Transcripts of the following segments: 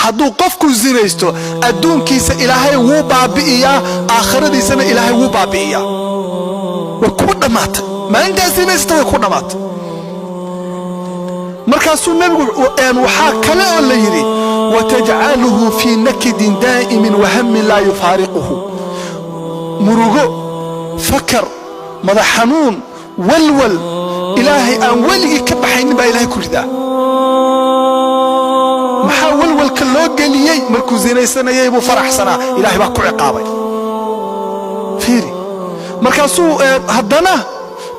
Hadduu qofku zinaysto, adduunkiisa Ilaahay wuu baabi'iyaa, aakhiradiisana Ilaahay wuu baabi'iyaa. Way ku dhammaatay maalintaa zinaysata, way ku dhammaatay. Markaasuu Nebigu waxaa kale oo la yidhi: وتجعله في نكد دائم وهم لا يفارقه. Murugo, fakar, madax xanuun, walwal Ilaahay aan weligii ka baxaynin baa Ilahay ku ridaa. Maxaa walwalka loo geliyey? Markuu zinaysanayay buu faraxsanaa, Ilahay baa ku ciqaabay. Fiiri, markaasuu haddana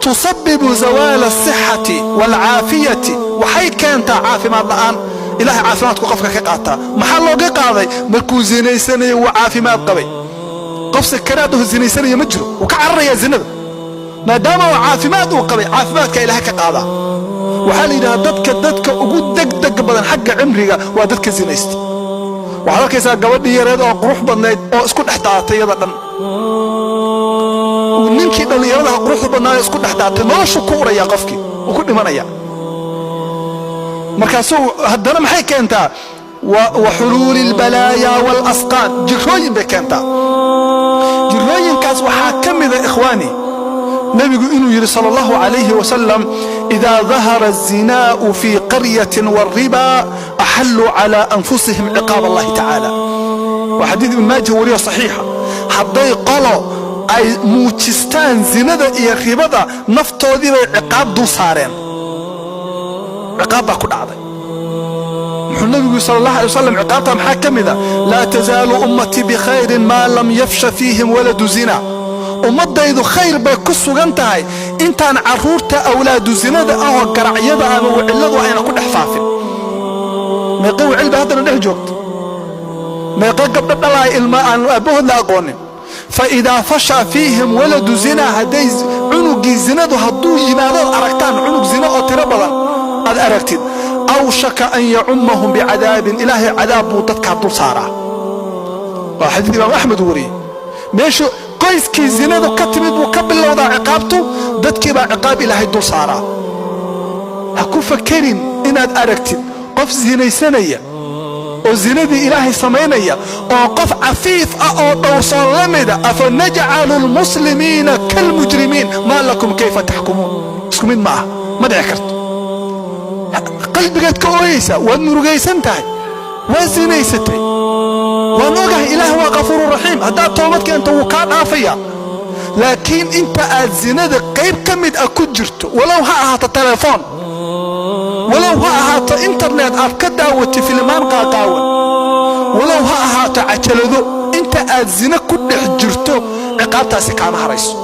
تسبب زوال الصحة والعافية. Waxay keentaa caafimaad la'aan. Ilahay caafimaadku qofka ka qaataa. Maxaa looga qaaday? Markuu zinaysanayay wuu caafimaad qabay. Qof sakaraad oo zinaysanaya ma jiro, wuu ka cararayaa zinada. Maadaama uu caafimaad uu qabay, caafimaadka Ilahay ka qaadaa. Waxaa la yidhaha dadka ugu degdeg badan xagga cimriga waa dadka zinaysta. Waxaad arkaysaa gabadhii yareed oo qurux badnayd oo isku dhex daatay iyada dhan, ninkii dhallinyaradaha quruxda badnaa isku dhex daatay. Noloshu ku uraya, qofkii uu ku dhimanaya. Markaasuu haddana maxay keentaa? وحلول البلايا والأسقام. Jirrooyin bay keentaa. Jirrooyinkaas waxaa ka mida, ikhwaani, Nebigu inuu yidhi صلى الله عليه وسلم: إذا ظهر الزنا في قرية والربا أحلوا على أنفسهم عقاب الله تعالى. Waa xadiid Ibn Maaja wariyo, saxiixa. Hadday qolo ay muujistaan zinada iyo ribada, naftoodii bay ciqaab dul saareen, ciqaab baa ku dhacday. Muxuu Nabigu صلى الله عليه وسلم? Ciqaabta maxaa ka mida? لا تزال أمتي بخير ما لم يفش فيهم ولد زنا. Ummaddaydu khayr bay ku sugan tahay intaan carruurta awlaadu zinada ahoo garacyada ama wicilladu ayna ku dhex faafin. Meeqa wicil bay haddana dhex joogta? Meeqa gabdho dhalaaya ilma aan aabbahood la aqoonin? فإذا فشا فيهم ولد زنا, hadday cunugii zinadu hadduu yimaadood aragtaan cunug zina oo tiro badan aad aragtid, أوشك أن يعمهم بعذاب. Ilaahay cadaab buu dadkaa dul saaraa. Waa xadiid Imaam Axmed wariyey. Meeshu qoyskii zinadu ka timid buu ka bilowdaa ciqaabtu, dadkii baa ciqaab Ilaahay dul saaraa. Ha ku fakerin inaad aragtid qof zinaysanaya oo zinadii Ilaahay samaynaya oo qof cafiif ah oo dhowrsoon la mida. أفنجعل المسلمين كالمجرمين ما لكم كيف تحكمون. Isku mid ma ah, ma dhici karto. Qalbigaad ka ooyeysaa, waad murugaysan tahay, waa zinaysatay, waan ogahay. Ilaah waa غفور رحيم. Haddaad toobad keento, wuu kaa dhaafaya. Laakiin inta aad zinada qayb ka mid ah ku jirto, walow ha ahaato telefoon, walow ha ahaato internet aad ka daawatay filimaan qaaqaawan, walow ha ahaato cajalado, inta aad zina ku dhex jirto, ciqaabtaasi kaama harayso.